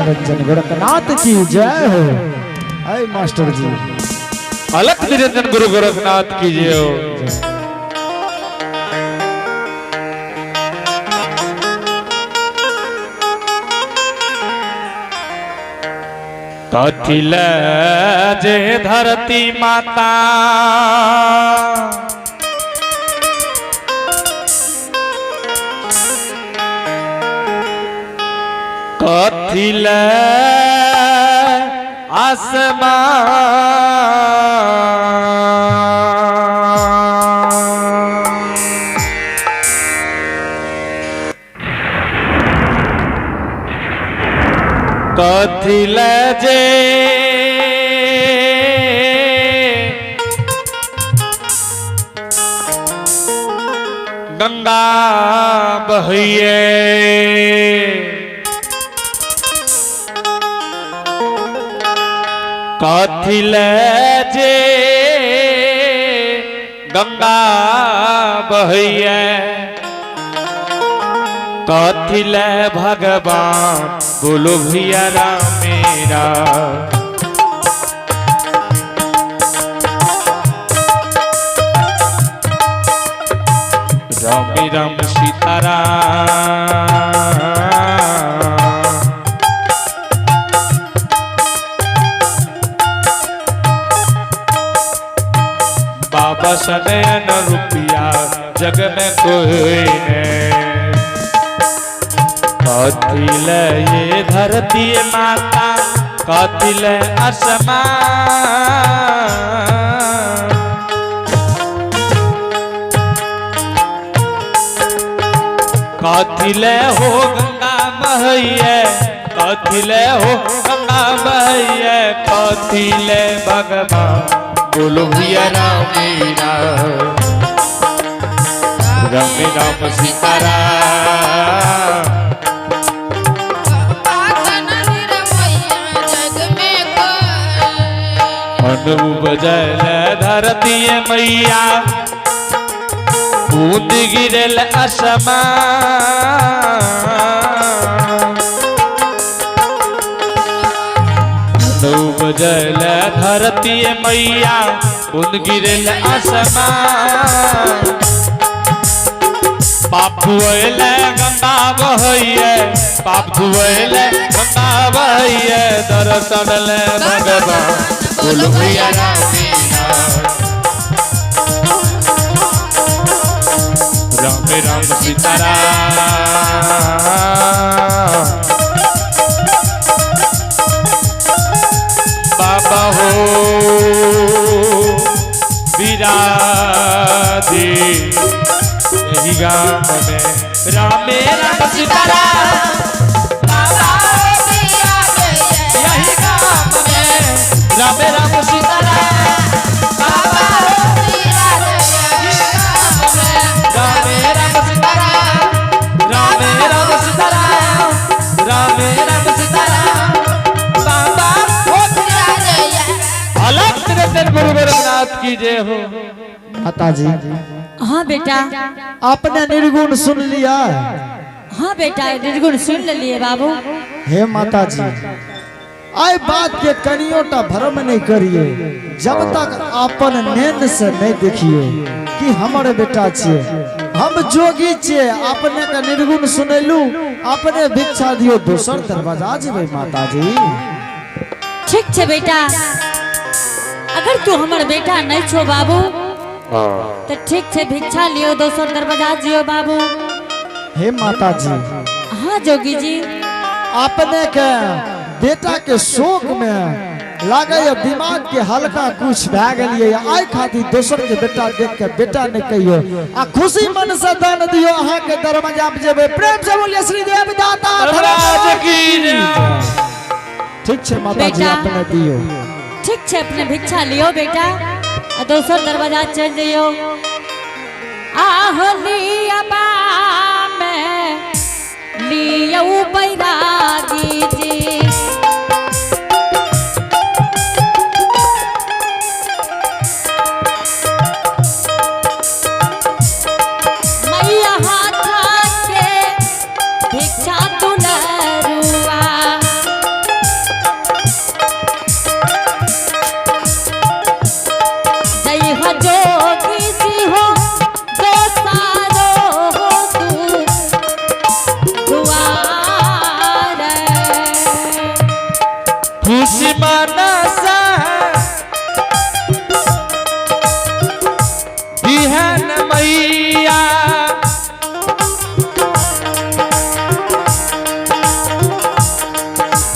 निरंजन गोरखनाथ की जय हो। अय मास्टर जी, अलख निरंजन गुरु गोरखनाथ की जय हो। कथिल जे धरती माता कथिल आसमान कथिल जे गंगा बहिए कथिल जे गंगा बहिए कथिल भगवान बोलो भैया राम मेरा। राम राम सीताराम बाबा सनयन रुपया जग में कोई नहीं। कथिल ये धरती माता कथिल आसमान कथिल हो गंगा महैया कथिल हो गंगा महैया कथिल भगवान बोलो भैया राम राम राम राम सीताराम। अनूप जल धरती मैया बूंद गिरल असमान अनूप जल धरती मैया बूंद गिरल असमान पाप धुएले गंगा बहैये पाप धुएले गंगा बहैये दर्शन ले भगवान बोलो भैया राम राम राम सीताराम। बाबा हो विराजे यही गाम में राम राम सीताराम। बाबा यही गाम में राम राम सीताराम। बाबा राम राम सीताराम राम राम सीताराम राम राम सीताराम। बाबा हो अलग निरंजन गुरु गोरखनाथ की जय हो। माता जी। हाँ बेटा। आपने निर्गुण सुन लिया? हाँ बेटा, निर्गुण सुन लिए बाबू। हे माता जी, आय बात के कनियोटा भ्रम नहीं करिए जब तक अपन नैन से नहीं देखिए कि हमारे बेटा छिए, हम जोगी छिए। अपने का निर्गुण सुनेलू, अपने भिक्षा दियो, दोसर दरवाजा जेबै माता जी। ठीक छे बेटा, अगर तू हमर बेटा नहीं छो बाबू तो ठीक छे, भिक्षा लियो, दोसर दरवाजा जियो बाबू। हे माता जी। हाँ जोगी जी। अपने के बेटा के शोक में लागे दिमाग के हल्का कुछ भए गेलिए, आइ खातिर दोसर के बेटा देख के बेटा नहीं कहियो आ खुशी मन से दान दियो, अहाँ के दरवाजा पर जेबै। प्रेम से बोलिए श्री देव दाता धर्मराज की जय। ठीक छे माता जी, बेटा। अपने दियो। ठीक छे, अपने भिक्षा लियो बेटा आ दोसर दरवाजा चल जइयो। आहो लिया में लियो बैरागी जी। मैया हाथ के भिक्षा दुलरुआ।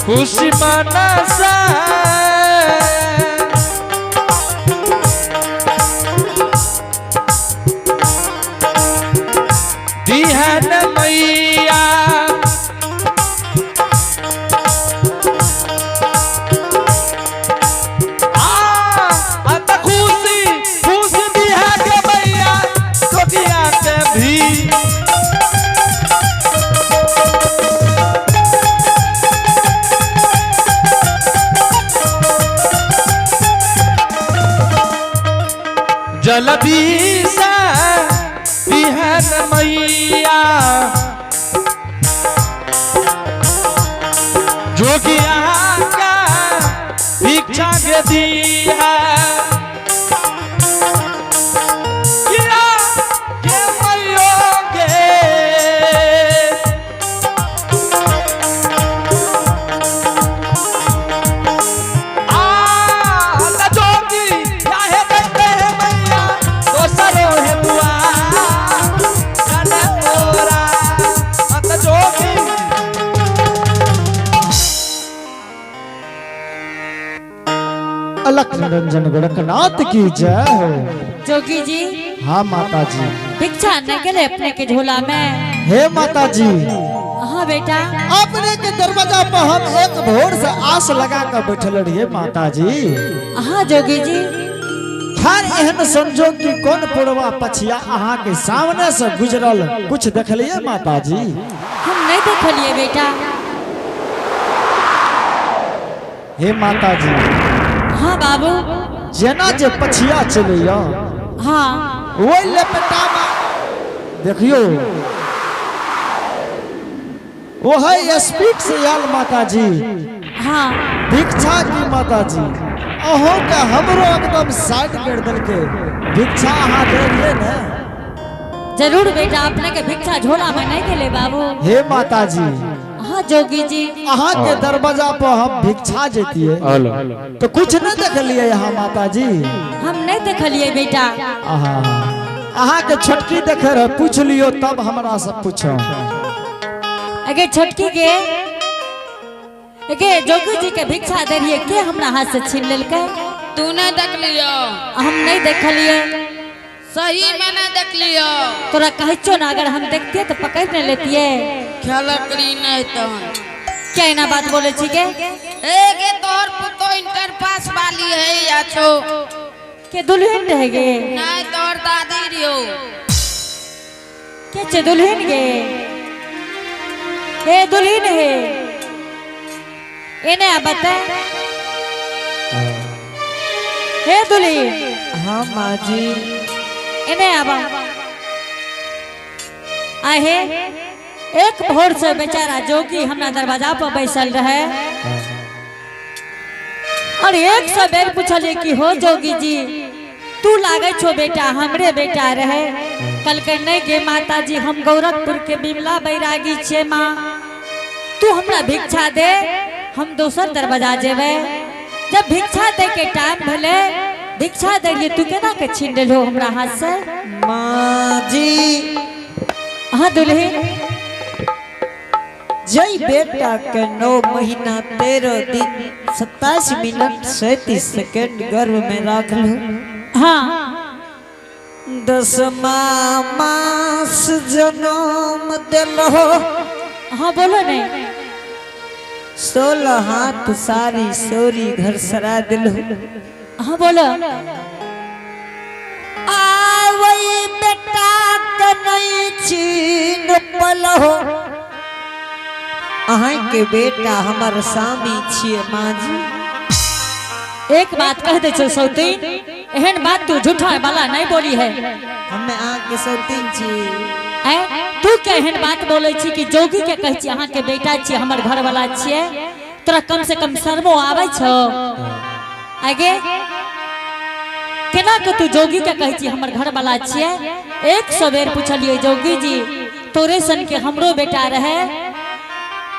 खुशी मनसा दिहन मैया आ अत खुशी खुशी दिहा के मैया जोगिया के भी। जलदी से बिहन मैया जोगिया का भिक्षा के दी है किया के मैयो के। आ जोगी काहे देखते हैं मैया दोसरो है दुआ जाने ओरा अत जोगी। अलख निरंजन गोरखनाथ की जय हो। जोगी जी। हाँ माता जी। भिक्षा नहीं गेले अपने के झोला में। हे माता जी। हाँ बेटा। अपने के दरवाजा पर हम एक भोर से आस लगा कर बैठल रहिए माता जी। हाँ जोगी जी। खैर एहन संजोग की कौन पुरवा पछिया अहाँ के सामने से गुजरल, कुछ देखलिए माता जी? हम नहीं देखलिए बेटा। हे माता जी। हाँ बाबू। जेना जे पछिया चलैया हाँ ओहि लपेटा में देखियो वही स्पीड से आयल माता जी। हाँ भिक्षा की माता जी अहों के हमरो एकदम साइड कर देलके। भिक्षा अहाँ दे दिए ने? जरूर बेटा, अपने के भिक्षा झोला में नहीं गेले बाबू। हे माता जी। हाँ जोगी जी। अहाँ के दरवाजा पर हम भिक्षा जैतिए तो कुछ नहीं देखलिए यहाँ माता जी। हम नहीं देखलिए बेटा। अहाँ अहाँ के छोटकी देखे रहे, पूछ लियो तब हमरा से पूछो। अगे छोटकी के अगे जोगी जी के भिक्षा दे रहिए, के हमरा हाथ से छीन लेलकै? तू नहीं देख लियो? हम नहीं देखलिए। सही में नहीं देख लियो? तोरा कहै छो ना, अगर हम देखतिए तो पकड़ न लेतिए। खेल करी नहीं तहन। क्या एना बात बोले छी के? ए गे तोहर पुतो इंटर पास वाली है या छो। के दुल्हन रह गे? नहीं तोहर दादी रियो। के छे दुल्हन गे? हे दुल्हन हे, एने आ बता। हे दुल्हन। हाँ माँ जी। एने आबा। आहे एक भोर से बेचारा जोगी हमरा दरवाजा पर बैसल रहे और 100 बेर पूछलिए कि हो जोगी जी तू लागे छो बेटा हमरे बेटा रहे। कल के नहीं गे माता जी, हम गोरखपुर के बिमला बैरागी छे माँ, तू हमरा भिक्षा दे, हम दोसर दरवाजा जेबे। जब भिक्षा दे के टाइम भले भिक्षा दे लिए, तू केना के छीन लेलहो हमरा हाथ से? माँ जी। हाँ दुल्हन। जय बेटा के 9 महीना 13 दिन 27 मिनट 37 सेकेंड गर्भ में राख लू। हाँ। 10वां मास जन्म दिलो। हाँ बोलो नहीं। 16 हाथ सारी सोरी घर सरा दिलो। हाँ बोलो। आवई बेटा के नहीं छीन पलहो। अहाँ के बेटा हमर स्वामी छिए माँ जी। एक बात कह दे छो सौतीन, एहन बात तू झूठा वाला नहीं बोली है। हमें अहाँ के सौतीन छी। ऐ तू के एहन बात बोले छी कि जोगी के कहै छी अहाँ के बेटा छी हमर घर वाला छिए, तोरा कम से कम शर्मो आबै छो? आगे केना के तू जोगी के कहै छी हमर घर वाला छिए? 100 बेर पूछलिए जोगी जी तोरे सन के हमरो बेटा रहे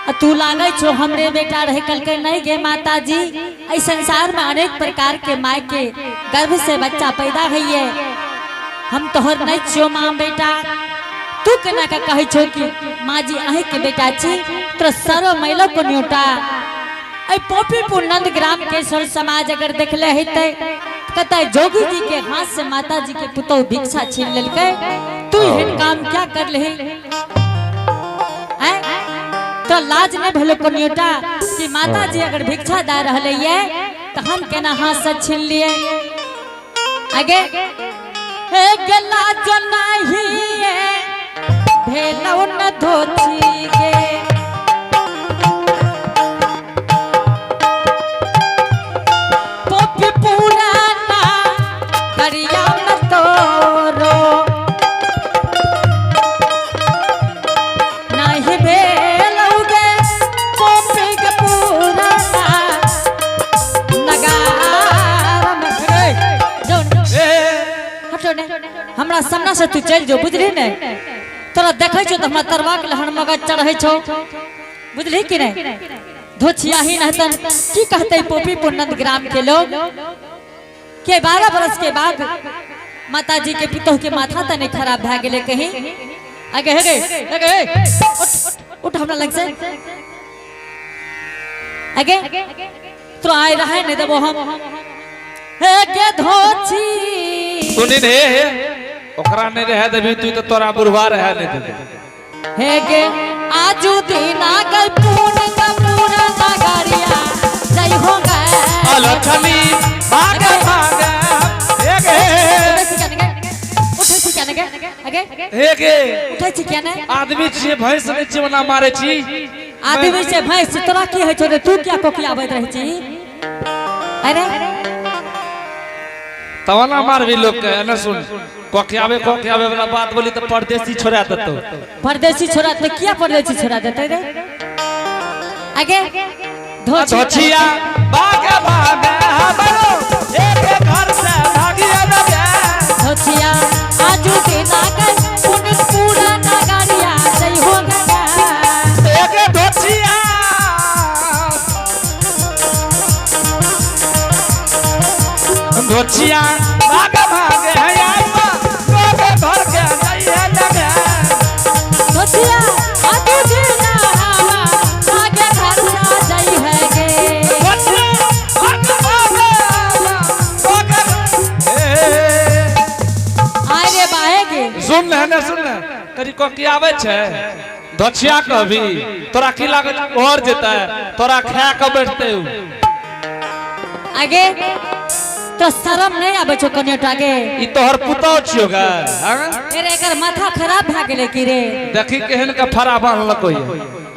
आ तू लागै छो हमरे बेटा रहे। कहलकै नहीं गे माता जी, एहि संसार में अनेक प्रकार के माय के गर्भ से बच्चा पैदा होइए, हम तोहर नहीं छियो माँ बेटा। तू केना के कहै छो कि माँ जी अहीं के बेटा छी? तोरा शरम अयलौ कोनियोटा? ऐ पोपीपुर नंदग्राम के सर समाज अगर देखले हेतै कहता जोगी जी के हाथ से माता जी के पुतोह भिक्षा छीन लेलकै, तू एहन काम क्या कर ले? तो लाज नहीं भेलो कनियोटा कि माता जी अगर भिक्षा दे रहले ये तो हम केना हाथ से छीन लिए? आगे हे गेला जो नहीं भेलौ न धोती के पोपी पुराना करिया न तोरो नहीं भेलौ गे पोपी के पुराना नगार जो ए हटो ने, हमरा सामना से तू चल जो, बुझली ने? तोरा देखै छौ त हमरा तरवाक लहन मगज चढ़ै छौ, बुझली कि नहीं? धोछिया ही नहतन की कहते पोपीपुर नंदग्राम के लोग के 12 बरस के बाद माता जी के पितोह के माथा त नहीं खराब भए गेलै कहीं? आगे हे गे, आगे हे, उठ उठ हमरा लग से आगे तो आए रहे नहीं देबो हम। हे के धोछी सुनी ने, हे ओकरा नहीं रहे देबी तू तो तोरा बुढ़वा रहे नहीं देबी। हे गे आजू दिना गई पूर्ण का पूरा नगरिया जय हो गए। अलखनी भागे भागे हे गे। उठै छी क्या ने गे? आगे हे गे उठै छी क्या ने? आदमी छियै भैंस नहीं छियै ओना मारे छी। आदमी से भैंस तोरा की होइ छौ रे? तू क्या कोकियाबैत रहै छी? अरे तवना मारबी लोग के एने सुन, कोकियाबे कोकियाबे वाला बात बोली तो परदेसी छोड़ा देतो। परदेसी छोड़ा तो किया परदेसी छोड़ा देते रे? आगे धोछी धोछिया भागे भागे बरो एक घर से भागिया न गे। धोछिया आजू दिना गई पुन पूरा नगरिया जय हो गया। एक धोछिया धोछिया भागे भागे है आत्मा लोग घर के जाइए लगे। धोछिया आजू दिना भागे घर से जय है गे। धोछिया भागे भागे लोग ए आए रे बाहे गे। सुन ले ने, सुन ले करी कोकियाबै छै धोछिया कहबी तोरा की लागत और जेतै तोरा खा के बैठते उ। आगे तो शरम नहीं आबै छौ कनियोटा गे? ई तोहर पुतौ छियो गे, हाँ? अरे एकर माथा खराब भए गेलै की रे? देखी केहन के फरा बान्हलको ये।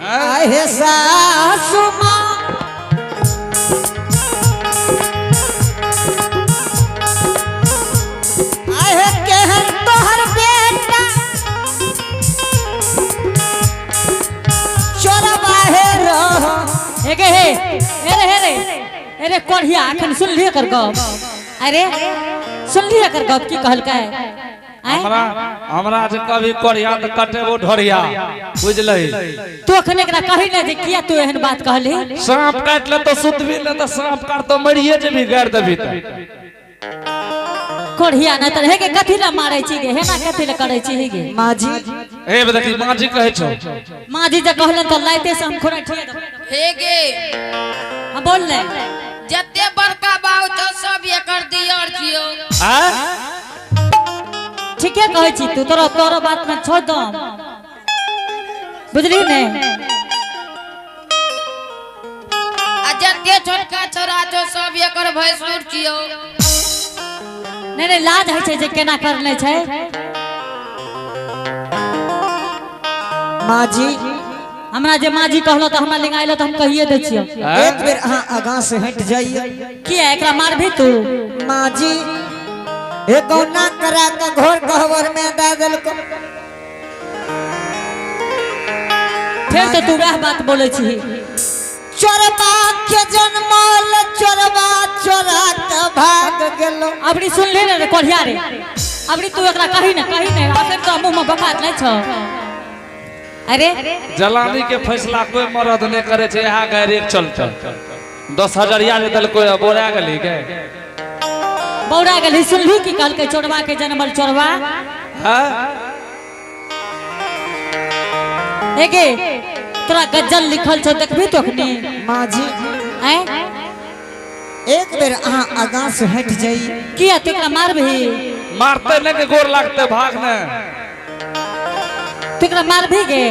आहे सासु माँ आहे केहन तोहर बेटा चोरबा हे रह। हे गे हे, अरे हे रे, अरे कोढ़िया अखन सुन लिहे कर गप। अरे सुन लिहे कर गप की कहलकै? आँय? हमरा हमरा जे कभी कोढ़िया तऽ कटेबो ढोरिया, बुझलही? तू अखन एकरा कही ने जे किया तू एहन बात कहली? सांप काटि लेतो सुतबी ने तऽ सांप काटतो मरिये जेबी गारि देबी तऽ। कोढ़िया न तऽ हे गे कथी लए मारै छी गे? हेना कथी लए करै छी गे? माँ जी हे देखी माँ जी कहै छौ। माँ जी जे कहलन तऽ लाइते से हम खोरा ठिया देबो। हे गे हाँ बोल ले। जते बड़का बाबू छौ सब एकर दियर छियौ। आँय? ठीके कहै छी तू, तोरा तोरो बात में छौ दम, बुझली ने? आ जते छोटका छोरा छौ सब एकर भैंसुर छियौ। नहीं नहीं लाज होइ छै जे केना करने छै। माँ जी हमरा जे माँ जी कहलो तऽ हमरा लिंग आइलो तऽ हम कहिए दै छियौ। एक बेर अहाँ आगाँ से हट जाइए। किया एकरा मारबी तू? माँ जी एक गौना करा के घोर गहवर में दे देलको। फेर तो तू वएह बात बोलै छी। चोरबा के जन्मल चोरबा चोरा के भाग गेलो। अबरी सुन ले ने रे कोढ़िया रे, अबरी तू एकरा कही ने, कही ने, अखन तो मुंह में बकात नहीं छौ। अरे जलानी के फैसला कोई मरद नहीं करे छै, यहाँ गैर एक चलते 10,000 जे देलको बोरा गेली के बौरा गेली। सुनली की कहलकै चोरबा के जन्मल चोरबा? हाँ? एगे तोरा गजल लिखल छौ देखबी तो अखनी? माँ जी आँय? आय एक बेर अहाँ आगाँ से हट जाई। किया तू एकरा मारबही? मारते नहीं के गोर लागते, भाग ने। तू एकरा मारबही गे?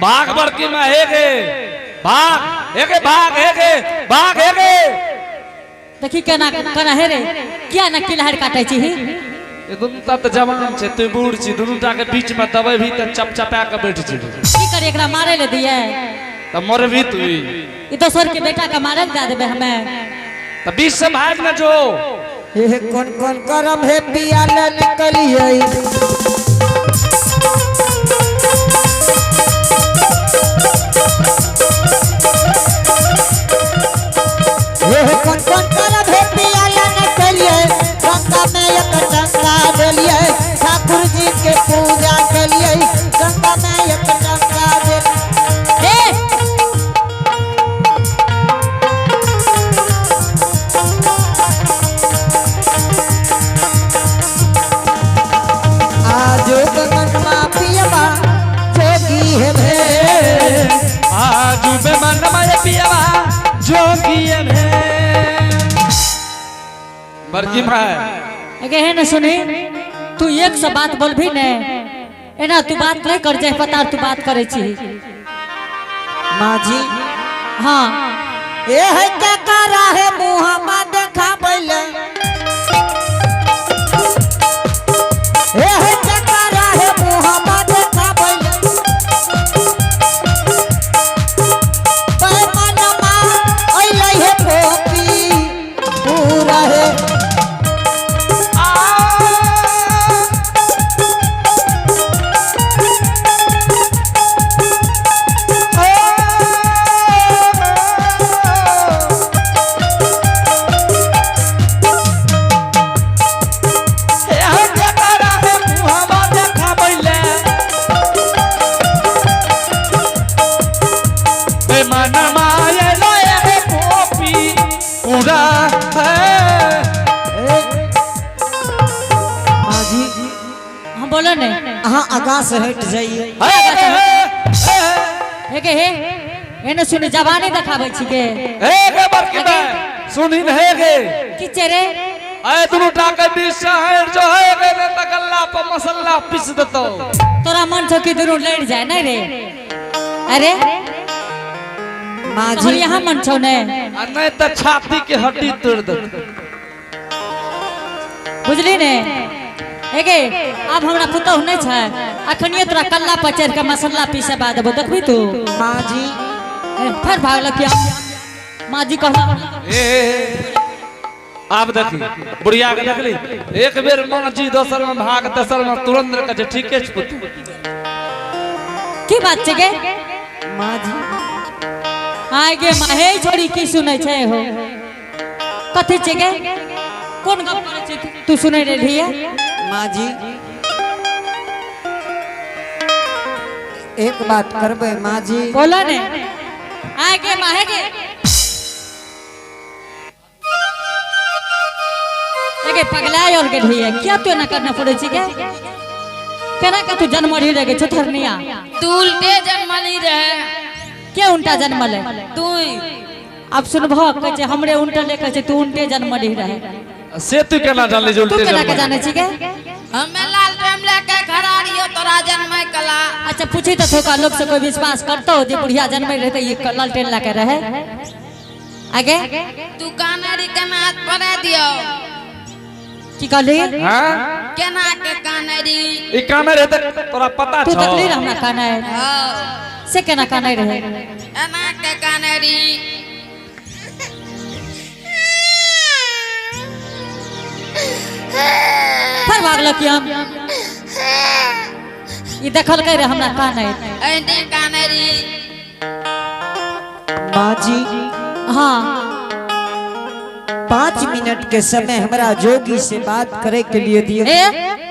भाग बड़की में हे गे, भाग हे गे, भाग हे गे, भाग हे गे। देखी केना केना हे रे, किया ना किलहर काटे छी? ये दुनू टा तऽ जवान छै, तू बूढ़ छी, दुनू टा के बीच में दबै भी तऽ चपचपा के बैठ जेबी। की करे, एकरा मारे ले दिए? तऽ मरबी तू। ई दोसर के बेटा के मारे ले दे देबे हमें। तऽ बीच से भाग न जो। हे कौन कौन करम हे पिया ले निकलिए। हे कौन कौन करम हे पिया ले निकलिए। गंगा में एक टंका देलिए, ठाकुर जी के पूजा कलिए। गंगा में एक टंका देलिए। ए आज गगनमा पियबा जोगी हे भे। आजू बेमनमा पियवा जोगी भे। बड़की भाई अगे हे न सुनी, तू एक से बात बोलभी ने, एना तू बात नहीं कर जाए पता तू बात करे छी। माँ जी। हाँ। ए है के करा है मुँह देखा बैले। ए है के करा है मुँह देखा बैले। पैमानमा अइलै हे पोपी पूरा है। माँ जी। हम बोलो ने। अहाँ आगाँ से हट जाइए। हे के हे एने सुनी, जवानी देखाबै छी के? सुनी हे गे। की रे? अरे दुनू टा के बीच से हट जो है गे, ने त गल्ला पर मसाला पीस देतो। तोरा मन छौ कि दुनू लड़ जाए नहीं रे? अरे माँ तोहर जी। यहाँ मन छौ ने? आ नहीं त छाती के हड्डी तोड़ देतो। बुझली ने? एगे आब हमरा पुतहु नहीं छै, अखनिये तोरा कल्ला पर चढ़ के मसाला पीसे बा देबो, देखबी तू? माँ जी। ए, फिर भागल किया माँ जी कहला। ए आब देखी बुढ़िया के देखली एक बेर माँ जी दोसर में भाग, तेसर में तुरंत कहे छै, ठीके छै पुतहु। की बात छै गे? माँ जी। आय गे माँ, हे छोड़ी की सुनै छै हो? कथी छै गे? कोन गप करै छै तू सुनै रहिए? माँ जी, एक बात करबै माँ जी। बोलो ने। आय गे माँ, हे गे, एगे पगला और गेल रहिए, क्या तू एना करना पड़ै छै गे? केना के तू जन्म रही रे गे छुथरनिया? तू उल्टे जन्मली रहे। के उल्टा जन्मले? तू। अब सुनबह, कहै छै हमरे उल्टा ले, कहै छै तू उल्टे जन्मली रहे। से तू केना जानली जे तू उल्टे केना के जन्मली? जानै छी गे? हमें लाल टाइम लेके खड़ा रहियो तोरा जन्मै कला। अच्छा पूछी तो थोका लोग से कोई विश्वास करतो जे बुढ़िया जन्मै रहे त ये लालटेन लाके रहे आगे? तू कानरी केना हाथ पड़ा दियो। की कहली? हाँ? केना के कानरी? ई काने रहे त तोरा पता तू छौ? देखली रह हमरा कानै? हाँ। से केना कानै रहे? एना के कानरी। फिर भागल कि हम ई देखलकै रे हमरा कानै? एने कानरी। माँ जी। हाँ। 5 मिनट के समय हमरा जोगी से बात करे के लिए दिए। ए।